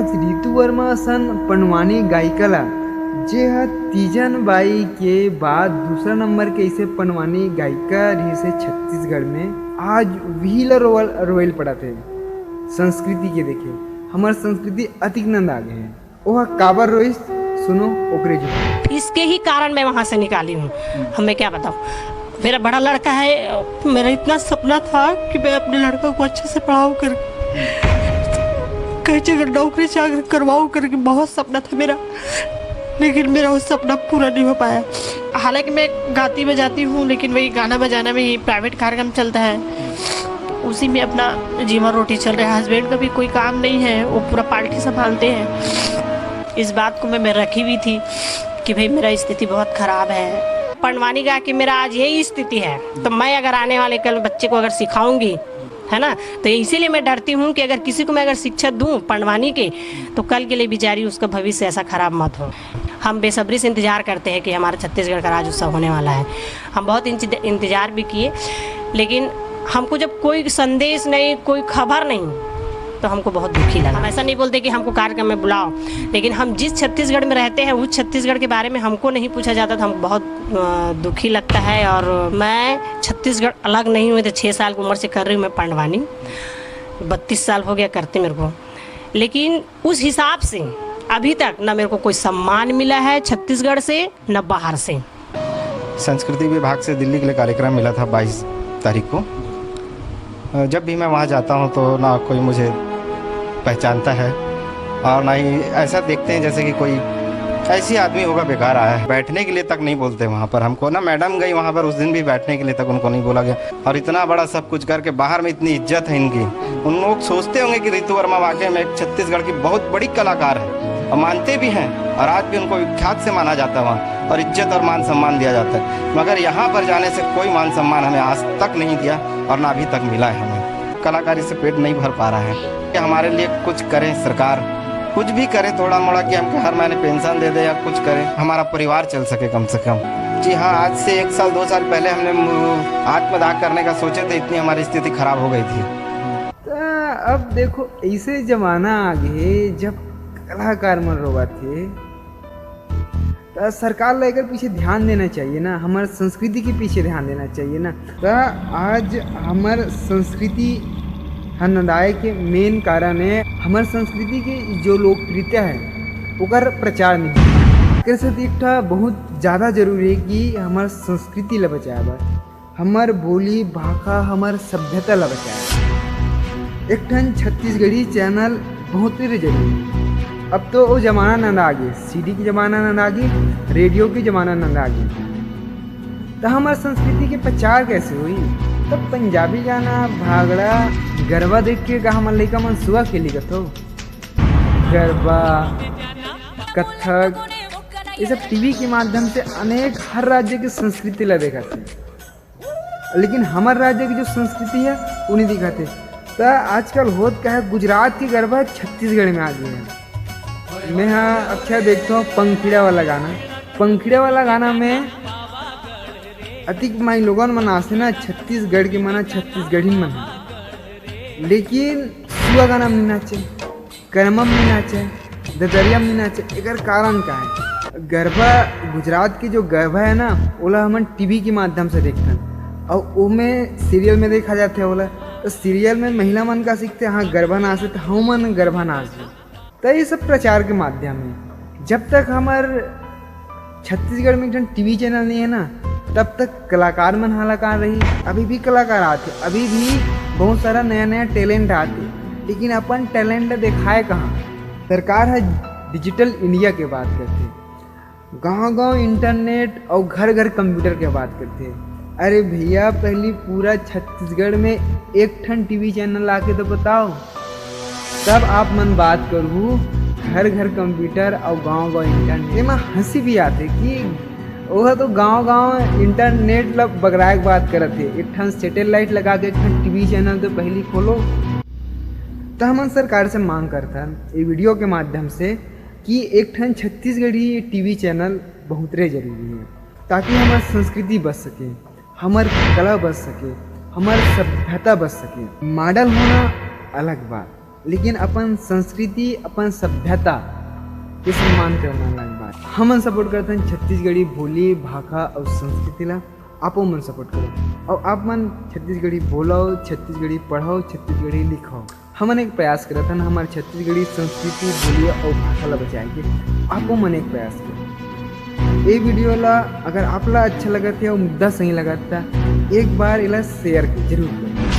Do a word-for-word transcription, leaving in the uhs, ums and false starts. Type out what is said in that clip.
रितु वर्मा असन पंडवानी गायिका ला, जे ह तीजन बाई के बाद दूसरा नंबर के ऐसे पंडवानी गायिका रहिस हे छत्तीसगढ़ में, आज वही ला रोवल, रोवल पड़त हे। संस्कृति के देखे, हमर संस्कृति अतिक नंदा गे हे। ओह काबर रोइस, सुनो ओकरे जुबानी। इसके ही कारण मैं वहाँ से निकाली हूँ। हमें क्या बताऊँ, मेरा बड़ा लड़का है, मेरा इतना सपना था कि मैं अपने लड़का को अच्छे से पढ़ाऊँ कर, कहीं जगह नौकरी चाकरी करवाऊँ करके बहुत सपना था मेरा, लेकिन मेरा वो सपना पूरा नहीं हो पाया। हालांकि मैं गाती बजाती हूँ, लेकिन वही गाना बजाना में ही प्राइवेट कार्यक्रम चलता है, उसी में अपना जीवन रोटी चल रहा है। हस्बैंड का भी कोई काम नहीं है, वो पूरा पार्टी संभालते हैं। इस बात को मैं, मैं रखी हुई थी कि भाई, मेरा स्थिति बहुत खराब है, पंडवानी गा के मेरा आज यही स्थिति है, तो मैं अगर आने वाले कल बच्चे को अगर सिखाऊंगी, है ना, तो इसीलिए मैं डरती हूँ कि अगर किसी को मैं अगर शिक्षा दूँ पंडवानी की, तो कल के लिए बेचारी उसका भविष्य ऐसा खराब मत हो। हम बेसब्री से इंतज़ार करते हैं कि हमारा छत्तीसगढ़ का राज्योत्सव होने वाला है। हम बहुत इंतज-, इंतज़ार भी किए, लेकिन हमको जब कोई संदेश नहीं, कोई खबर नहीं, तो हमको बहुत दुखी लगा। हम ऐसा नहीं बोलते कि हमको कार्यक्रम में बुलाओ, लेकिन हम जिस छत्तीसगढ़ में रहते हैं, उस छत्तीसगढ़ के बारे में हमको नहीं पूछा जाता, तो हमको बहुत, अ, दुखी लगता है। और मैं छत्तीसगढ़ अलग नहीं हुई, तो छः साल की उम्र से कर रही हूँ मैं पंडवानी, बत्तीस साल हो गया करते मेरे को, लेकिन उस हिसाब से अभी तक ना मेरे को कोई सम्मान मिला है छत्तीसगढ़ से, ना बाहर से। संस्कृति विभाग से दिल्ली के लिए कार्यक्रम मिला था बाईस तारीख को। अ, जब भी मैं वहाँ जाता हूँ तो ना कोई मुझे पहचानता है और ना ही ऐसा देखते हैं जैसे कि कोई ऐसी आदमी होगा बेकार आया है। बैठने के लिए तक नहीं बोलते वहाँ पर हमको, ना मैडम गई वहाँ पर उस दिन भी बैठने के लिए तक उनको नहीं बोला गया। और इतना बड़ा सब कुछ करके बाहर में इतनी इज्जत है इनकी। उन लोग सोचते होंगे कि रितु वर्मा वाकई में एक छत्तीसगढ़ की बहुत बड़ी कलाकार है और मानते भी हैं, और आज भी उनको विख्यात से माना जाता है वहाँ, और इज्जत और मान सम्मान दिया जाता है। मगर यहाँ पर जाने से कोई मान सम्मान हमें आज तक नहीं दिया और ना अभी तक मिला है हमें। कलाकारी से पेट नहीं भर पा रहा है। कि हमारे लिए कुछ करें सरकार, कुछ भी करें थोड़ा मोड़ा, कि हमको हर महीने पेंशन दे दे या कुछ करें, हमारा परिवार चल सके कम से कम। जी हाँ, आज से एक साल, दो साल पहले हमने मु-, आत्मदाह करने का सोचे थे, इतनी हमारी स्थिति खराब हो गई थी। त अब देखो, ऐसे जमाना आ गए, जब कलाकार मन रोवत हे, त सरकार ला एकर पीछे ध्यान देना चाहिए ना, हमर संस्कृति के पीछे ध्यान देना चाहिए ना। त आज हमर संस्कृति ह नंदाए के मेन कारण है, हमर संस्कृति के जो लोकप्रियता है, ओकर प्रचार नहीं। एकर सेती एक ठा बहुत ज्यादा जरूरी है कि हमर संस्कृति ला बचाए बर, हमर बोली, भाखा, हमर सभ्यता ला बचाए। एक ठन छत्तीसगढ़ी चैनल बहुत ही जरूरी। अब तो वो जमाना नंदा आगे, सीडी के जमाना नंदा आगे, रेडियो के जमाना नंदा आगे। त हमर संस्कृति के प्रचार कैसे होई? तब पंजाबी गाना, भांगड़ा, गरबा देख के का हमर लइका मन सुआ खेली कथो? गरबा, कथक, ये सब टीवी के माध्यम से अनेक हर राज्य के संस्कृति ला देखत हे। लेकिन हमर राज्य की जो संस्कृति है, वो नहीं दिखाते। त आजकल होत का है, गुजरात की गरबा छत्तीसगढ़ में आ गई है। मैं हाँ अच्छा देखता हूँ पंखीड़ा वाला गाना। पंखीड़ा वाला गाना में अतिक माई लोगन मन आसे ना, छत्तीसगढ़ के मन छत्तीसगढ़ी मन है, लेकिन सुआ गाना में नहीं नाचे, करमम नहीं नाचे, ददरिया में नहीं नाचे। एकर कारण का है? गरबा, गुजरात के जो गरबा है ना, ओला हमन टीवी के माध्यम से देखथन, और ओमे सीरियल में देखा जाथे ओला। तो सीरियल में महिला मन का सीखते, हाँ, गरबा नाचे, तो हमन गरबा नाच। तो ये सब प्रचार के माध्यम है। जब तक हमर छत्तीसगढ़ में एक ठन टीवी चैनल नहीं है ना, तब तक कलाकार मन हालाकान रही। अभी भी कलाकार आथे, अभी भी बहुत सारा नया नया टैलेंट आथे, लेकिन अपन टैलेंट दिखाए कहाँ? सरकार है डिजिटल इंडिया के बात करथे, गांव गांव इंटरनेट और घर घर कंप्यूटर के बात करथे। अरे भैया, पहली पूरा छत्तीसगढ़ में एक ठन टीवी चैनल आके तो बताओ, तब आप मन बात करहू घर घर कंप्यूटर और गांव गांव इंटरनेट। एमा हंसी भी आथे कि ओह तो गांव गांव इंटरनेट ला बगराए के बात करत हे, एक ठन सैटेलाइट लगा के एक ठन टीवी चैनल तो पहली खोलो। तो हमन सरकार से मांग करथन ये वीडियो के माध्यम से कि एक ठन छत्तीसगढ़ी टीवी चैनल बहुतरे जरूरी है, ताकि हमर संस्कृति बच सके, हमर कला बच सके, हमर सभ्यता बच सके। मॉडल होना अलग बात, लेकिन अपन संस्कृति, अपन सभ्यता के सम्मान करना अलग बात। हमन सपोर्ट करथन छत्तीसगढ़ी बोली, भाखा अउ संस्कृति ला। आपो मन सपोर्ट करो, अउ आप मन छत्तीसगढ़ी बोलो, छत्तीसगढ़ी पढ़ो, छत्तीसगढ़ी लिखो। हमन एक प्रयास करत हन हमर छत्तीसगढ़ी संस्कृति, बोली अउ भाखा ला बचाए के। आपो मन एक प्रयास करो। ये वीडियो ला अगर आप ला अच्छा लगत हे अउ मुद्दा सही लगत, त एक बार एला शेयर जरूर करो।